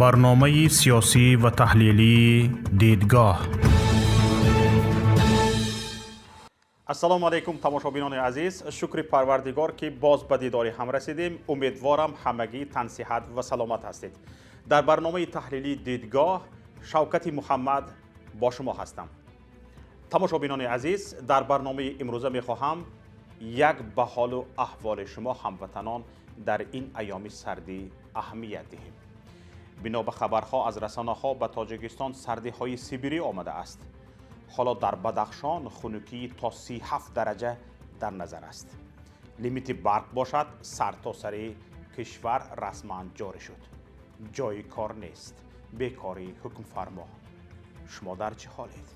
Барномаи сиёсӣ ва таҳлилии «Дидгоҳ». Ассалому алайкум, тамошобинони азиз. Шукри Парвардигор, ки боз ба дидори ҳам расидем. Умедворам, ҳамагӣ тансиҳат ва саломат ҳастед. Дар барномаи таҳлилии «Дидгоҳ» Шавкати Муҳаммад бо шумо ҳастам. Тамошобинони азиз, дар барномаи имрӯза мехоҳам як ба ҳолу аҳволи шумо, ҳамватанон, дар ин айёми сардӣ аҳамият диҳем. Бино ба хабарҳо аз расонаҳо, ба Тоҷикистон сардиҳои сибирӣ омадааст. Ҳоло дар Бадахшон хунукии то 37 дараҷа дар назар аст. Лимити барқ бошад, сартосари кишвар расман ҷорӣ шуд. Ҷои кор нест, бекорӣ ҳукмфармо. Шумо дар чӣ ҳолед?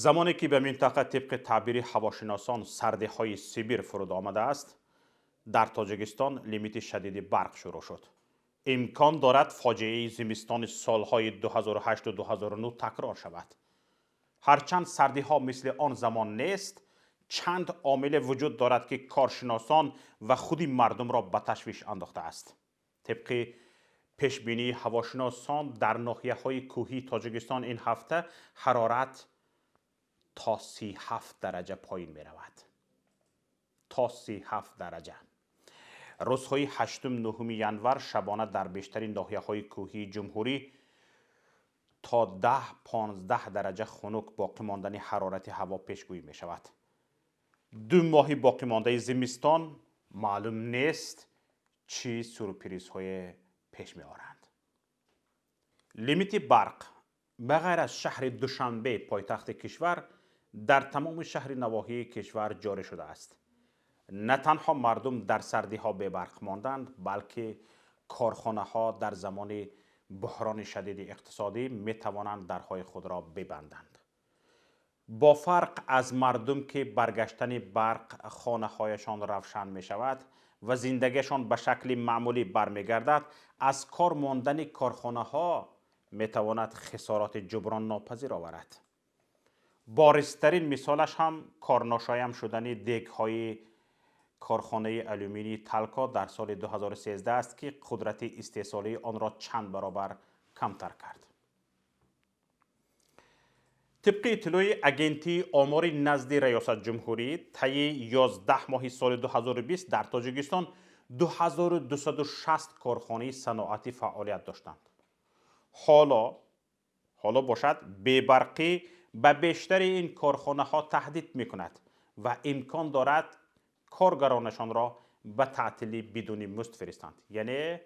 Замоне ки ба минтақа тибқи таъбири ҳавошиносон сардиҳои Сибир фуруд омадааст, дар Тоҷикистон лимити шадиди барқ шурӯъ шуд. Имкон дорад, фоҷиаи зимистони солҳои 2008 2009 такрор шавад. Ҳарчанд сардиҳо мисли он замон нест, чанд омиле вуҷуд дорад, ки коршиносон ва худи мардумро ба ташвиш андохтааст. Тибқи пешбинии ҳавошиносон, дар ноҳияҳои кӯҳии Тоҷикистон ин ҳафта ҳарорат то 37 дараҷа поин меравад, то 37 дараҷа. Рӯзҳои 8, 9 январ шабона дар бештари ноҳияҳои кӯҳии ҷумҳурӣ то 10-15 дараҷа хунук боқӣ мондани ҳарорати ҳаво пешгӯӣ мешавад. 2 моҳи боқимондаи зимистон маълум нест, чӣ сюрпризҳое пеш меоранд. Лимити барқ ба ғайр аз шаҳри Душанбе, пойтахти кишвар, дар тамоми шаҳри навоҳии кишвар ҷорӣ шудааст. На танҳо мардум дар сардиҳо бебарқ монданд, балки корхонаҳо дар замони буҳрони шадиди иқтисодӣ метавонанд дарҳои худро бибанданд. Бо фарқ аз мардум, ки баргаштани барқ хонаҳояшон равшан мешавад ва зиндагиашон ба шакли маъмулӣ бармегардад, аз кор мондани корхонаҳо метавонад хисороти ҷуброннопазир оварад. Боризтарин мисолаш ҳам корношоям шудани дегҳои корхонаи алюминии «Талко» дар соли 2013 аст, ки қудрати истеҳсолии онро чанд баробар камтар кард. Тибқи иттилои Агентии омори назди Раёсатҷумҳурӣ, таи 11 моҳи соли 2020 дар Тоҷикистон 2260 корхонаи саноатӣ фаъолият доштанд. Ҳоло бошад, бебарқӣ ба бештари ин корхонаҳо таҳдид мекунад ва имкон дорад, коргаронашонро ба таътили бидуни музд фиристанд, яъне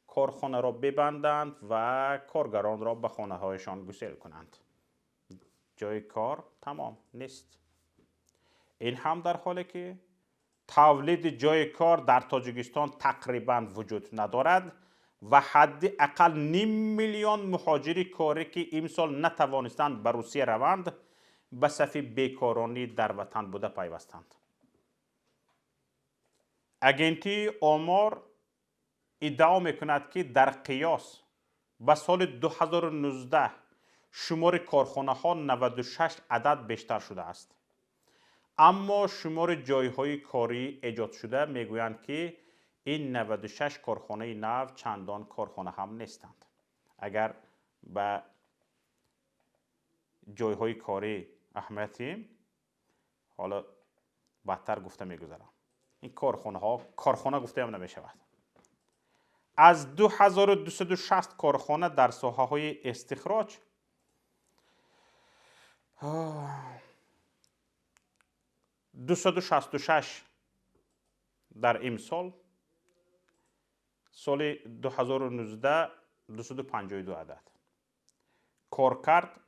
корхонаро бибанданд ва коргаронро ба хонаҳояшон гусел кунанд. Ҷои кор тамом нест. Ин ҳам дар ҳоле ки тавлиди ҷои кор дар Тоҷикистон тақрибан вуҷуд надорад ва ҳадди ақал ним миллион муҳоҷири корӣ, ки имсол натавонистанд ба Русия раванд, ба сафи бекоронӣ дар ватан буда пайвастанд. Агентии омор иддао мекунад, ки дар қиёс ба соли 2019 шумори корхонаҳо 96 адад бештар шудааст, аммо шумори ҷойҳои корӣ эҷодшуда, мегӯянд, ки ин 96 корхонаи нав чандон корхона ҳам нестанд. Агар ба ҷойҳои корӣ аҳамият диҳем, ҳоло баъдтар гуфта мегузарам, ин корхонаҳо корхона гуфтаам намешавад. Аз 2260 корхона дар соҳаҳои истихроҷ 266 дар имсол, соли 2019 252 адад коркард,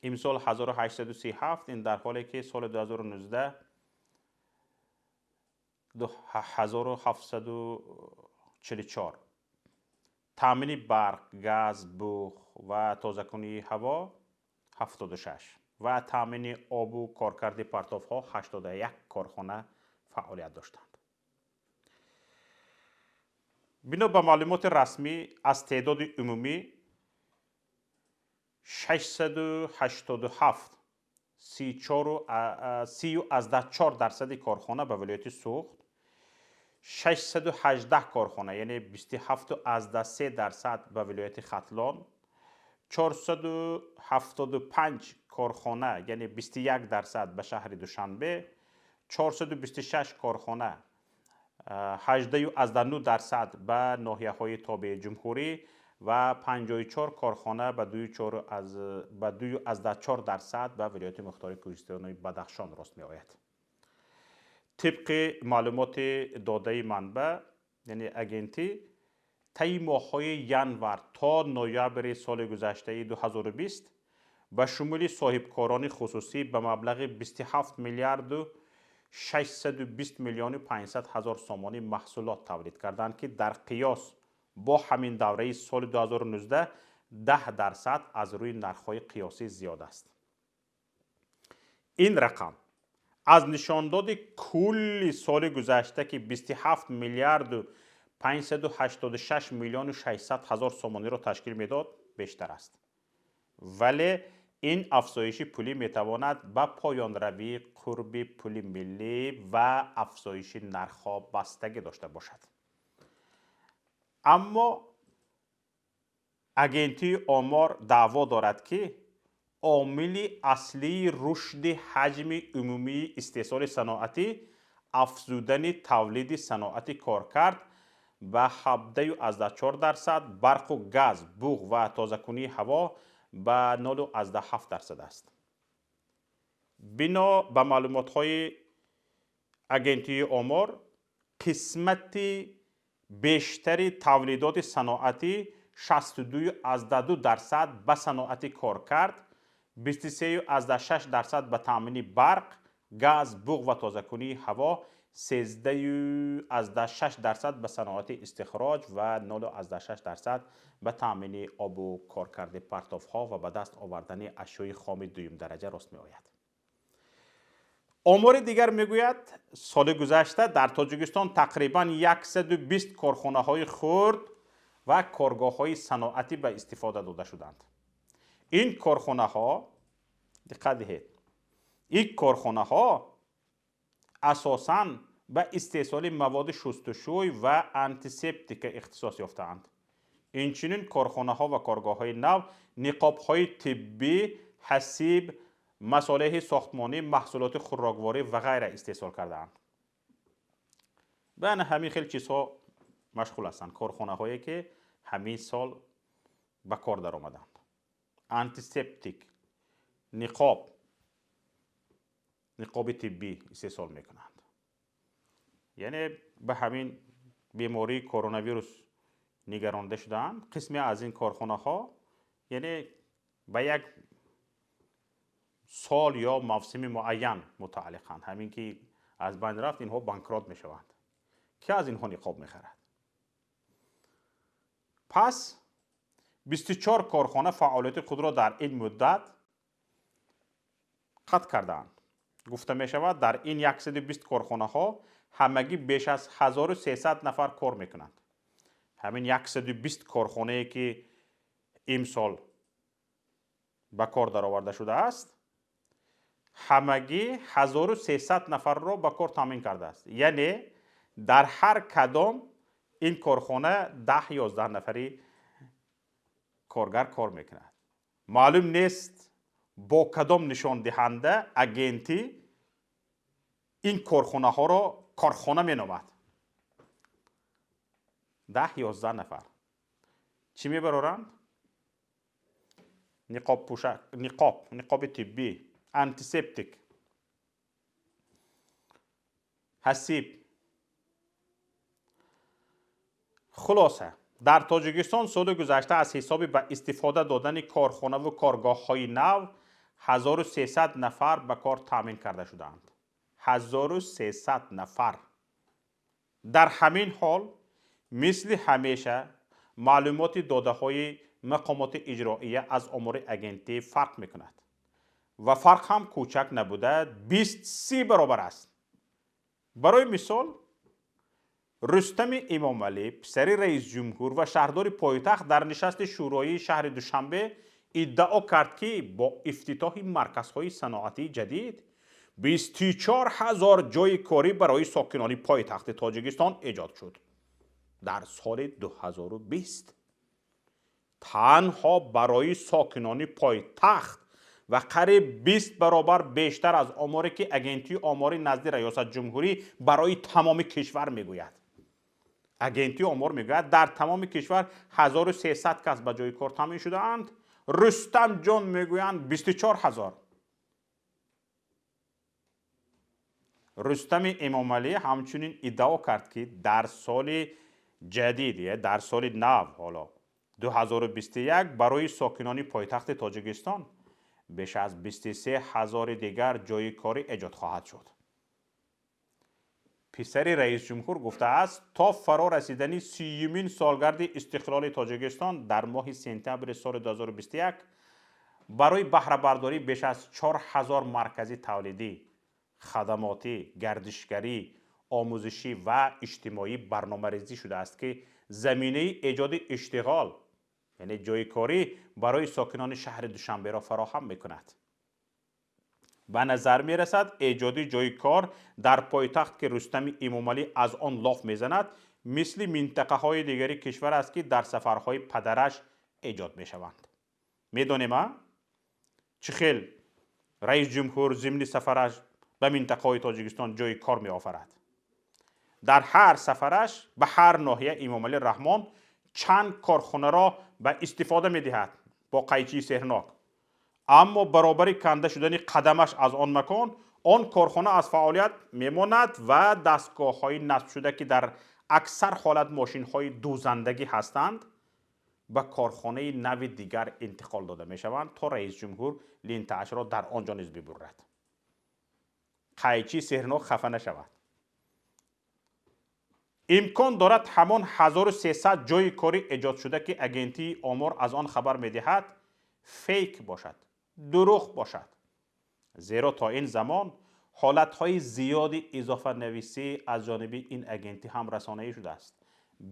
имсол 1837. Ин дар ҳоле ки соли 2019 1744. Таъмини барқ, газ, буғ ва тозакунии ҳаво 76 ва таъмини обу коркарди партовҳо 81 корхона фаъолият доштанд. Бино ба маълумоти расмӣ, аз теъдоди умумӣ 687, 34,4 дарсади корхона ба вилояти Суғд. 618 корхона, яъне 27,3% ба вилояти Хатлон, 475 корхона, яъне 21% ба шаҳри Душанбе, 426 корхона, 18,9% ба ноҳияҳои тобеи ҷумҳурӣ ва 54 корхона ба 2,4% ба вилояти мухтори Кӯҳистони Бадахшон рост меояд. Тибқи маълумоти додаи манбаъ, яъне агентӣ, таи моҳҳои январ то ноябри соли гузаштаи 2020 ба шумули соҳибкорони хусусӣ ба маблағи 27 миллиарду 620 миллиону 500 ҳазор сомонӣ маҳсулот тавлид карданд, ки дар қиёс бо ҳамин давраи соли 2019 10% аз рӯи нархҳои қиёсӣ зиёд аст. Ин рақам аз нишондоди кулли соли гузашта, ки 27 миллиарду 586 миллиону 600 ҳазор сомониро ташкил медод, бештар аст. Вале ин афзоиши пулӣ метавонад ба поёнравии қурби пули миллӣ ва афзоиши нархҳо бастагӣ дошта бошад. Аммо агентии омор даъво дорад, ки омили аслии рушди ҳаҷми умумии истеҳсоли саноатӣ афзудани тавлиди саноати коркард ба 17,4%, барқу газ, буғ ва тозакунии ҳаво ба 0,7% аст. Бино ба маълумотҳои агентии омор, қисмати бештари тавлидоти саноатӣ, 62,2%, ба саноати коркард, 23,6% ба таъмини барқ, газ, буғ ва тозакунии ҳаво, 13,6% ба саноати истихроҷ ва 0,6% ба таъмини обу коркарди партовҳо ва ба даст овардани ашёи хоми дуюмдараҷа рост меояд. Омори дигар мегӯяд, соли гузашта дар Тоҷикистон тақрибан 120 корхонаҳои хурд ва коргоҳҳои саноатӣ ба истифода дода шуданд. Ин корхонаҳо, диққат диҳед, ин корхонаҳо асосан ба истеҳсоли маводи шустушӯй ва антисептика ихтисос ёфтаанд. Инчунин корхонаҳо ва коргоҳҳои нав ниқобҳои тиббӣ, ҳасиб, масолеҳи сохтмонӣ, маҳсулоти хӯрокворӣ ва ғайра истеҳсол кардаанд. Ба ана ҳамин хел чизҳо машғул ҳастанд корхонаҳое, ки ҳамин сол ба кор даромаданд: антисептик, ниқоб, ниқоби тиббӣ истеҳсол мекунанд. Яъне ба ҳамин бемории коронавирус нигаронда шудаанд қисме аз ин корхонаҳо, яъне ба як сол ё мавсими муайян мутааллиқанд. Ҳамин ки аз байн рафт, инҳо банкрот мешаванд. Ки аз инҳо ниқоб мехарад? Пас 24 корхона фаъолияти худро дар ин муддат қатъ кардаанд. Гуфта мешавад, дар ин 120 корхонаҳо ҳамагӣ беш аз 1300 нафар кор мекунанд. Ҳамин 120 корхонае, ки имсол ба кор дароварда шудааст, ҳамагӣ 1300 нафарро ба кор таъмин кардааст, яъне дар ҳар кадом ин корхона 10-11 нафари коргар кор мекунад. Маълум нест, бо кадом нишондиҳанда агентӣ ин корхонаҳоро корхона меномад. 10-11 нафар чӣ мебароранд? Ниқобпӯшак, ниқоб, ниқоби тиббӣ, антисептик, ҳасиб. Хулоса, дар Тоҷикистон соли гузашта аз ҳисоби ба истифода додани корхонаву коргоҳҳои нав 1300 нафар ба кор таъмин карда шудаанд. 1300 нафар. Дар ҳамин ҳол, мисли ҳамеша, маълумоти додаҳои мақомоти иҷроия аз омори агентӣ фарқ мекунад ва фарқ ҳам кӯчак набуда, 20-30 баробар аст. Барои мисол, Рустами Эмомалӣ, писари раисҷумҳур ва шаҳрдори пойтахт, дар нишасти шӯроии шаҳри Душанбе иддао кард, ки бо ифтитоҳи марказҳои саноатии ҷадид 24 ҳазор ҷойи корӣ барои сокинони пойтахти Тоҷикистон эҷод шуд. Дар соли 2020 танҳо барои сокинони пойтахт ва қариб 20 баробар бештар аз оморе ки агентии оморӣ назди раёсат ҷумҳурӣ барои тамоми кишвар мегӯяд. Агентии омор мегӯяд, дар тамоми кишвар 1300 кас ба ҷои кор таъмин шудаанд. Рустамҷон мегӯянд 24 ҳазор. Рустами Эмомалӣ ҳамчунин иддао кард, ки дар соли ҷадид, дар соли нав, ҳоло 2021, барои сокинони пойтахти Тоҷикистон беш аз 23 ҳазори дигар ҷойи корӣ эҷод хоҳад шуд. Писари раисҷумҳур гуфтааст, то фаро расидани 30-юмин солгарди истиқлоли Тоҷикистон дар моҳи сентябри соли 2021 барои баҳрабардорӣ беш аз 4 ҳазор маркази тавлидӣ, хадамотӣ, гардишгарӣ, омӯзишӣ ва иҷтимоӣ барномарезӣ шудааст, ки заминаи эҷоди иштиғол, яъне ҷойи корӣ барои сокинони шаҳри Душанберо фароҳам мекунад. Ба назар мерасад, эҷоди ҷойи кор дар пойтахт, ки Рустами Эмомалӣ аз он лоф мезанад, мисли минтақаҳои дигари кишвар аст, ки дар сафарҳои падараш эҷод мешаванд. Медонем, а? Чӣ хел раис ҷумҳур зимни сафараш ба минтақаҳои Тоҷикистон ҷойи кор меофарад. Дар ҳар сафараш ба ҳар ноҳия Эмомалӣ Раҳмон чанд корхонаро ба истифода медиҳад бо қайчии сеҳрнок. Аммо баробари канда шудани қадамаш аз он макон, он корхона аз фаъолият мемонад ва дастгоҳҳои насбшуда, ки дар аксар ҳолат мошинҳои дӯзандагӣ ҳастанд, ба корхонаи нави дигар интиқол дода мешаванд, то раисҷумҳур лентаашро дар он ҷо низ бибурад. Қайчии сеҳрнок хафа нашавад. Имкон дорад ҳамон 1300 ҷойи корӣ эҷодшуда, ки агентии омор аз он хабар медиҳад, фейк бошад, дурӯғ бошад. Зеро то ин замон ҳолатҳои зиёди изофанависӣ аз ҷониби ин агентӣ ҳам расонаӣ шудааст.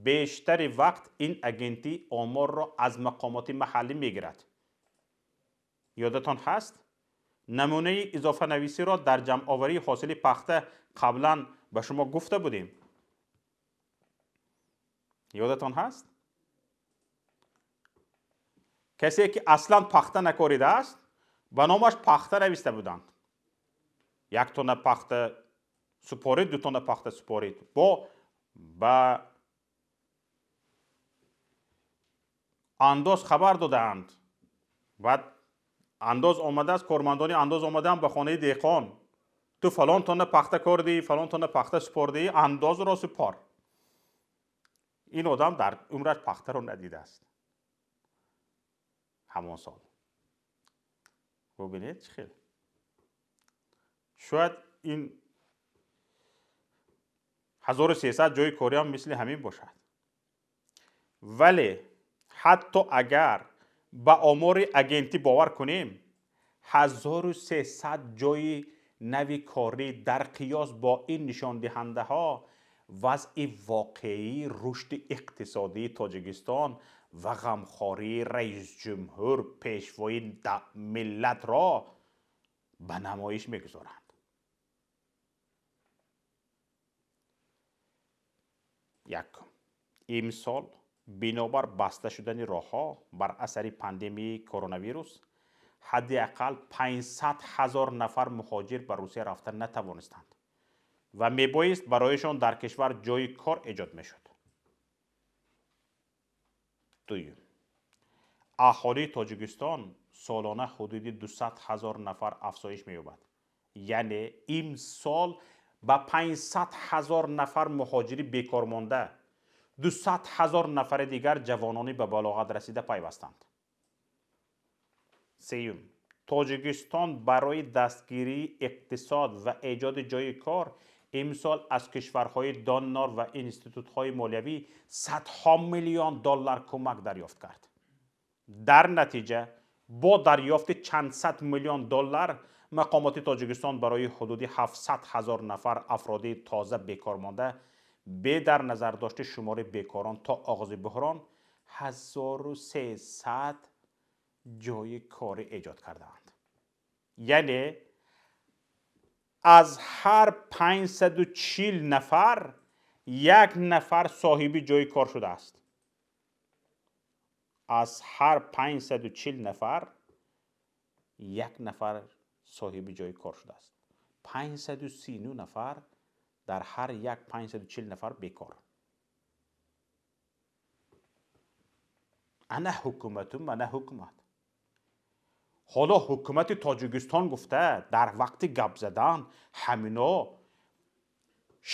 Бештари вақт ин агентӣ оморро аз мақомоти маҳаллӣ мегирад. Ёдатон ҳаст? Намунаи изофанависиро дар ҷамъоварии ҳосили пахта қаблан ба шумо гуфта будем. Ёдатон ҳаст? Касе ки аслан пахта накоридааст, ба номаш пахта нависта буданд. 1 тонна пахта супорид, 2 тонна пахта супорид. Бо ба андоз хабар додаанд. Баъд андоз омадааст, кормандони андоз омадаанд ба хонаи деҳқон. Ту фалон тонна пахта кордӣ, фалон тонна пахта супордӣ, андозро супор. Ин одам дар умраш пахтаро надидааст. Ҳамон сол. Бубинед чӣ хел. Шояд ин 1300 ҷойи корӣ ҳам мисли ҳамин бошад. Вале ҳатто агар ба омори агентӣ бовар кунем, 1300 ҷойи нави корӣ дар қиёс бо ин нишондиҳандаҳо вазъи воқеии рушди иқтисодии Тоҷикистон ва ғамхории раисҷумҳур пешвои миллатро ба намоиш мегузоранд. Якум, имсол бинобар баста шудани роҳҳо бар асари пандемияи коронавирус ҳадди ақал 500 ҳазор нафар муҳоҷир ба Русия рафта натавонистанд ва мебоист барояшон дар кишвар ҷойи кор эҷод мешуд. Дуюм, аҳолии Тоҷикистон солона ҳудуди 200 ҳазор нафар афзоиш меёбад. Яъне имсол ба 500 ҳазор нафар муҳоҷири бекормонда, 200 ҳазор нафари дигар ҷавонони ба балоғат расида пайвастанд. Сеюм, Тоҷикистон барои дастгирии иқтисод ва эҷоди ҷойи кор имсол аз кишварҳои донор ва институтҳои молиявӣ садҳо миллион доллар кӯмак дарёфт кард. Дар натиҷа бо дарёфти чандсад миллион доллар мақомоти Тоҷикистон барои ҳудуди 700 ҳазор нафар афроди тоза бекор монда бе дар назардошти шумори бекорон то оғози буҳрон 1300 ҷойи корӣ эҷод кардаанд. Яъне Аз ҳар 540 нафар як нафар соҳиби ҷои кор шудааст. Аз ҳар 540 нафар як нафар соҳиби ҷои кор шудааст. 539 нафар дар ҳар як 540 нафар бекор. Ана ҳукумату мана ҳукумат. Ҳоло ҳукумати Тоҷикистон гуфта дар вақти гап задан ҳамино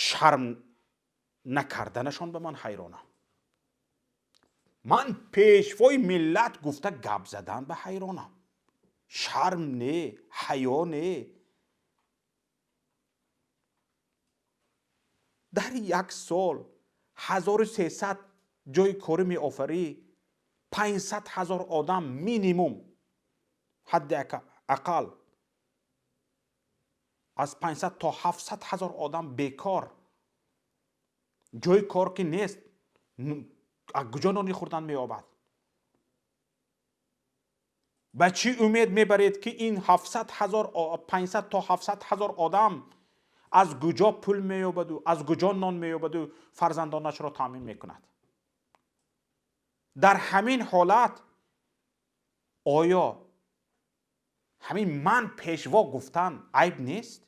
шарм накарданашон ба ман ҳайронам. Ман пешвои миллат гуфта гап задан ба ҳайронам. Шарм не, ҳаё не. Дар як сол 1300 ҷои корӣ меофарӣ, 500 ҳазор одам минимум, ҳадди ақал аз 500 то 700 ҳазор одам бекор. Ҷои кор ки нест, аз куҷо нони хӯрдан меёбад? Ба чӣ умед мебаред, ки ин 700 ҳазор, 500 то 700 ҳазор одам аз куҷо пул меёбаду аз куҷо нон меёбаду фарзандонашро таъмин мекунад? Дар ҳамин ҳолат оё ҳамин ман пешво гуфтан айб нест?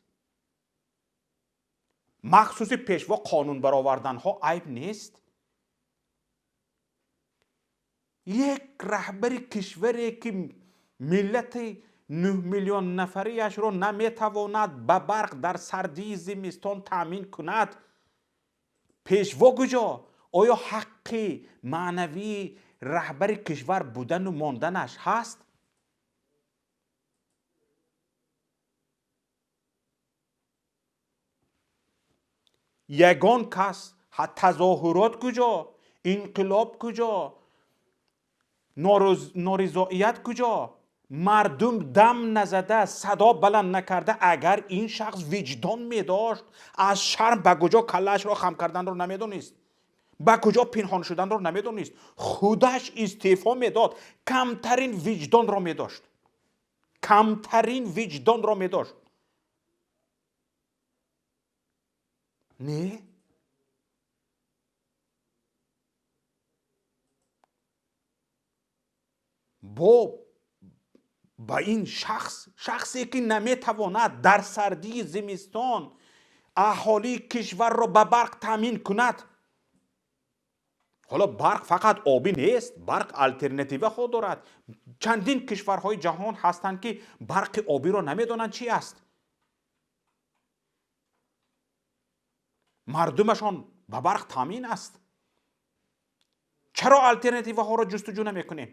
Махсуси пешво қонун бароварданҳо айб нест? Як раҳбари кишваре ки миллати 9 миллион нафарияшро наметавонад ба барқ дар сардии зимистон таъмин кунад, пешво куҷо? Оё ҳаққи маънавии раҳбари кишвар будану монданаш ҳаст? Ягон кас тазоҳурот куҷо, инқилоб куҷо, норизоият куҷо? Мардум дам назада, садо баланд накарда, агар ин шахс виҷдон медошт, аз шарм ба куҷо каллаашро хам карданро намедонист, ба куҷо пинҳон шуданро намедонист, худаш истеъфо медод, камтарин виҷдонро медошт, камтарин виҷдонро медошт. Не? Бо ба ин шахс, шахсе ки наметавонад дар сардии зимистон аҳолии кишварро ба барқ таъмин кунад. Ҳоло барқ фақат обӣ нест, барқ алтернативаҳо дорад. Чандин кишварҳои ҷаҳон ҳастанд, ки барқи обиро намедонанд чи аст. Мардумашон ба барқ таъмин аст. Чаро алтернативаҳоро ҷустуҷӯ намекунем?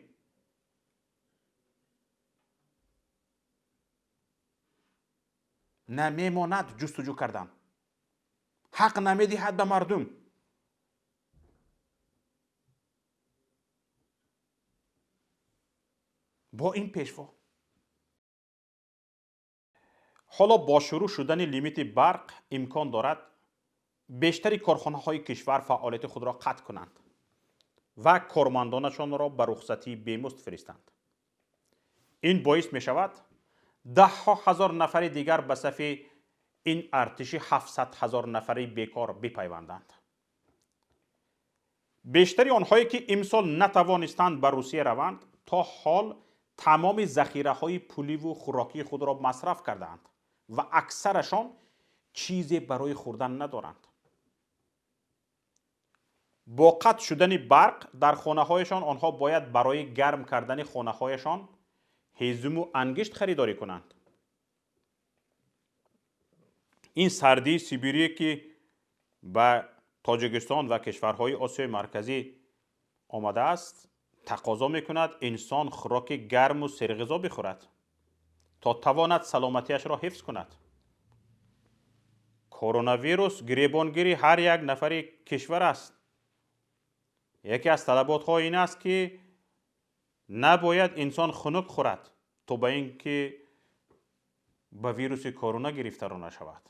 Намемонад ҷустуҷӯ кардан. Ҳақ намедиҳад ба мардум. Бо ин пешво. Ҳоло бо шурӯъ шудани лимити барқ имкон дорад бештари корхонаҳои кишвар фаъолияти худро қатъ кунанд ва кормандонашонро ба рухсатии бемузд фиристанд. Ин боис мешавад даҳҳо ҳазор нафари дигар ба сафи ин артиши 700 ҳазор нафари бекор бипайванданд. Бештари онҳое ки имсол натавонистанд ба Русия раванд, то ҳол тамоми захираҳои пуливу хӯрокии худро масраф кардаанд ва аксарашон чизе барои хӯрдан надоранд. Бо қатъ шудани барқ дар хонаҳояшон онҳо бояд барои гарм кардани хонаҳояшон ҳезуму ангишт харидорӣ кунанд. Ин сардии Сибирие ки ба Тоҷикистон ва кишварҳои Осиёи Марказӣ омадааст, тақозо мекунад инсон хӯроки гарму серғизо бихӯрад, то тавонад саломатиашро ҳифз кунад. Коронавирус гиребонгири ҳар як нафари кишвар аст. Яке аз талаботҳо ин аст, ки набояд инсон хунук хӯрад, то ба ин ки ба вируси корона гирифторо нашавад.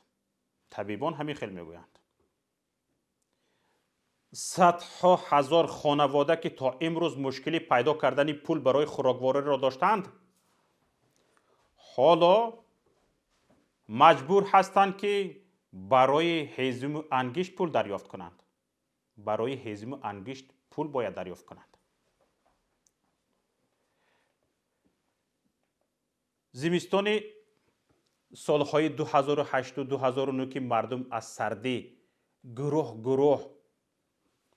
Табибон ҳамин хел мегӯянд. Садҳо ҳазор хонавода ки то имрӯз мушкили пайдо кардани пул барои хӯроквориро доштанд, ҳоло Маҷбур ҳастанд, ки барои ҳезуму ангишт пул дарёфт кунанд. Барои ҳезуму ангишт пул бояд дарёфт кунанд. Зимистони солҳои 2008-2009, ки мардум аз сардӣ гурӯҳ гурӯҳ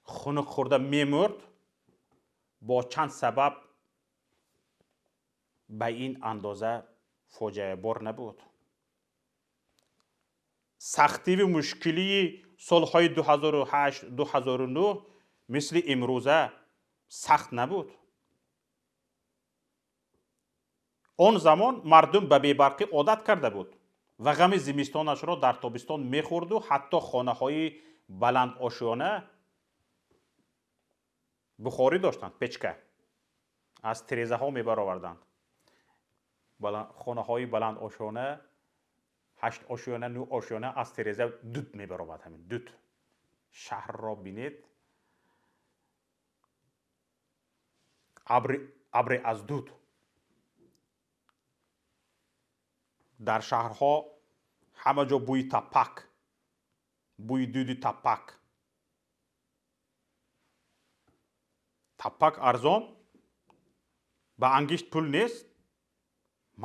хунук хӯрда мемурд, бо чанд сабаб ба ин андоза фоҷиабор набуд. Сахтиву мушкилии солҳои 2008-2009 мисли имрӯза сахт набуд. Он замон мардум ба бебарқӣ одат карда буд ва ғами зимистонашро дар тобистон мехӯрду ҳатто хонаҳои баландошёна бухорӣ доштанд, печка аз тирезаҳо мебароварданд. Хонаҳои баландошёна, 8 ошёна, 9 ошёна аз тиреза дуд мебаровард. Ҳамин дуд. Шаҳрро бинед, абре аз дуд. Дар шаҳрҳо ҳама ҷо бӯи тапак, бӯи дуди тапак. Тапак арзон, ба ангишт пул нест.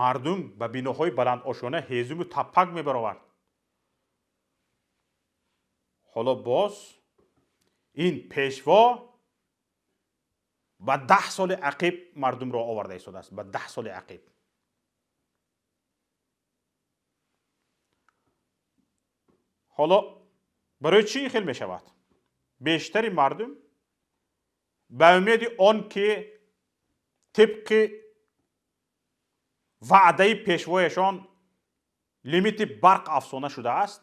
Мардум ба биноҳои баландошёна ҳезуму тапак мебаровард. Ҳоло боз ин пешво ба 10 соли ақиб мардумро оварда истодааст, ба 10 соли ақиб. Ҳоло барои чӣ ин хел мешавад? Бештари мардум ба умеди он ки тибқи ваъдаи пешвояшон лимити барқ афсона шудааст,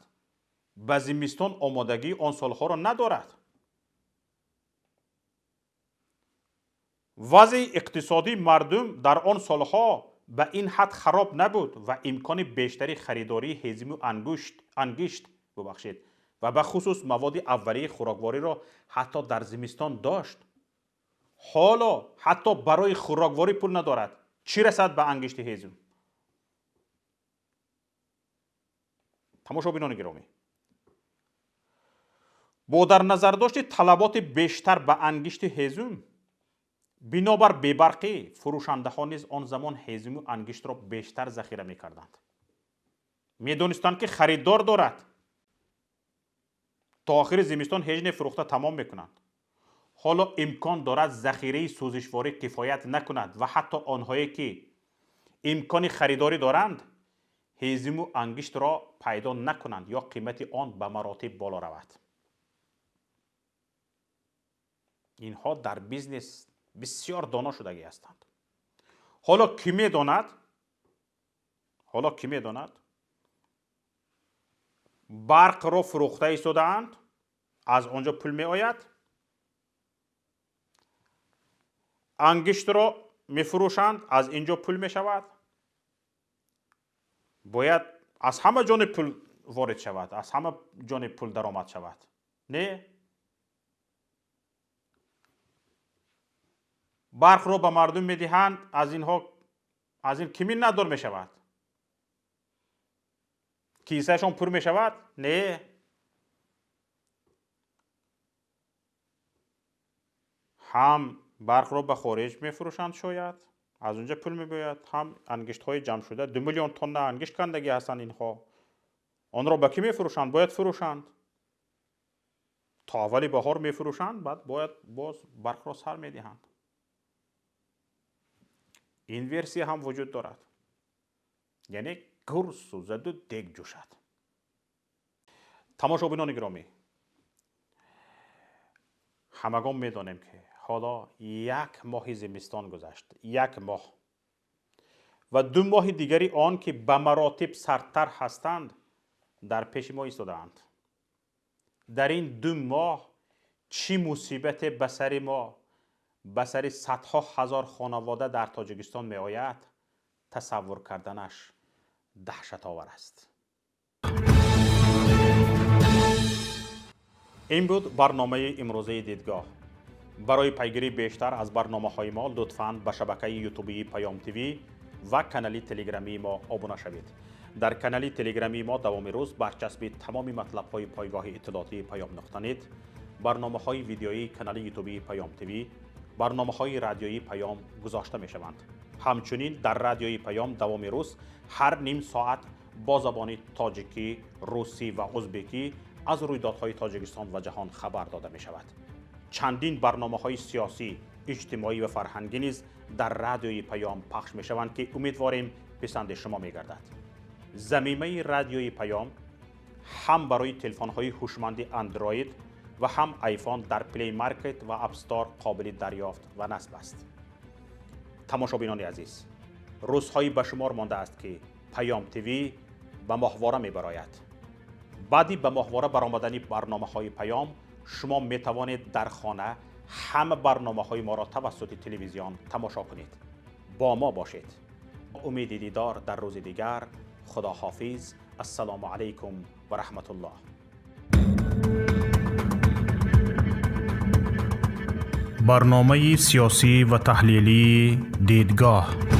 ба зимистон омодагии он солҳоро надорад. Вазъи иқтисодии мардум дар он солҳо ба ин ҳад хароб набуд ва имкони бештари харидории ҳезиму ангишт бубахшед ва ба хусус маводи аввалияи хӯроквориро ҳатто дар зимистон дошт. Ҳоло ҳатто барои хӯрокворӣ пул надорад. Чӣ расад ба ангишти ҳезум? Тамошобинони гиромӣ, бо дар назардошти талаботи бештар ба ангишти ҳезум, бинобар бебарқӣ фурӯшандаҳо низ он замон ҳезуму ангиштро бештар захира мекарданд. Медонистанд, ки харидор дорад. То охири зимистон ҳеҷ не фурӯхта тамом мекунанд. Ҳоло имкон дорад захираи сӯзишворӣ кифоят накунад ва ҳатто онҳое ки имкони харидорӣ доранд, ҳезуму ангиштро пайдо накунанд ё қимати он ба маротиб боло равад. Инҳо дар бизнес бисёр доно шудагӣ ҳастанд. Ҳоло кӣ медонад? Ҳоло кӣ медонад? Барқро фурӯхта истодаанд, аз он ҷо пул меояд, ангиштро мефурӯшанд, аз ин ҷо пул мешавад. Бояд аз ҳама ҷониб пул ворид шавад, аз ҳама ҷониб пул даромад шавад. Не? Барқро ба мардум медиҳанд, аз инҳо, аз ин кӣ миннатдор мешавад? Кисаашон пур мешавад? Не. Ҳам барқро ба хориҷ мефурӯшанд, шояд аз унҷа пул мебояд, ҳам ангиштҳои ҷамъшуда 2 миллион тонна ангишт кандагӣ ҳастанд инҳо. Онро ба кӣ мефурӯшанд? Бояд фурӯшанд. То аввали баҳор мефурӯшанд, баъд бояд боз барқро сар медиҳанд. Ин версия ҳам вуҷуд дорад. Яъне гур сӯзаду дег ҷӯшад. Тамошобинони гиромӣ, ҳамагон медонем, ки ҳоло 1 моҳи зимистон гузашт, 1 моҳ ва 2 моҳи дигари он ки ба маротиб сардтар ҳастанд дар пеши мо истодаанд. Дар ин 2 моҳ чӣ мусибате ба сари мо, ба сари садҳо ҳазор хонавода дар Тоҷикистон меояд, тасаввур карданаш даҳшатовар аст. Ин буд барномаи имрӯзаи Дидгоҳ. Барои пайгирии бештар аз барномаҳои мо лутфан ба шабакаи ютубии Паём ТВ ва канали телеграмии мо обуна шавед. Дар канали телеграмии мо давоми рӯз барчасби тамоми матлабҳои пойгоҳи иттилоотии Паём нуқта нет, барномаҳои видеоии канали ютубии Паём ТВ, барномаҳои радиоии Паём гузошта мешаванд. Ҳамчунин дар радиои Паём давоми рӯз ҳар ним соат бо забони тоҷикӣ, русӣ ва узбекӣ аз рӯйдодҳои Тоҷикистон ва ҷаҳон хабар дода мешавад. Чандин барномаҳои сиёсӣ, иҷтимоӣ ва фарҳангӣ низ дар радиои Паём пахш мешаванд, ки умедворем, писанди шумо мегардад. Замимаи радиои Паём ҳам барои телефонҳои ҳушманди Андроид ва ҳам Айфон дар Play Market ва App Store қобили дарёфт ва насб аст. Тамошобинони азиз, рӯзҳои ба шумор мондааст, ки Паём ТВ ба моҳвора мебарояд. Баъди ба моҳвора баромадани барномаҳои Паём шумо метавонед дар хона ҳама барномаҳои моро тавассути телевизион тамошо кунед. Бо мо бошед. Умеди дидор дар рӯзи дигар. Худо ҳофиз. Ассалому алайкум ва раҳматуллоҳ. Барномаи сиёсӣ ва таҳлилии «Дидгоҳ».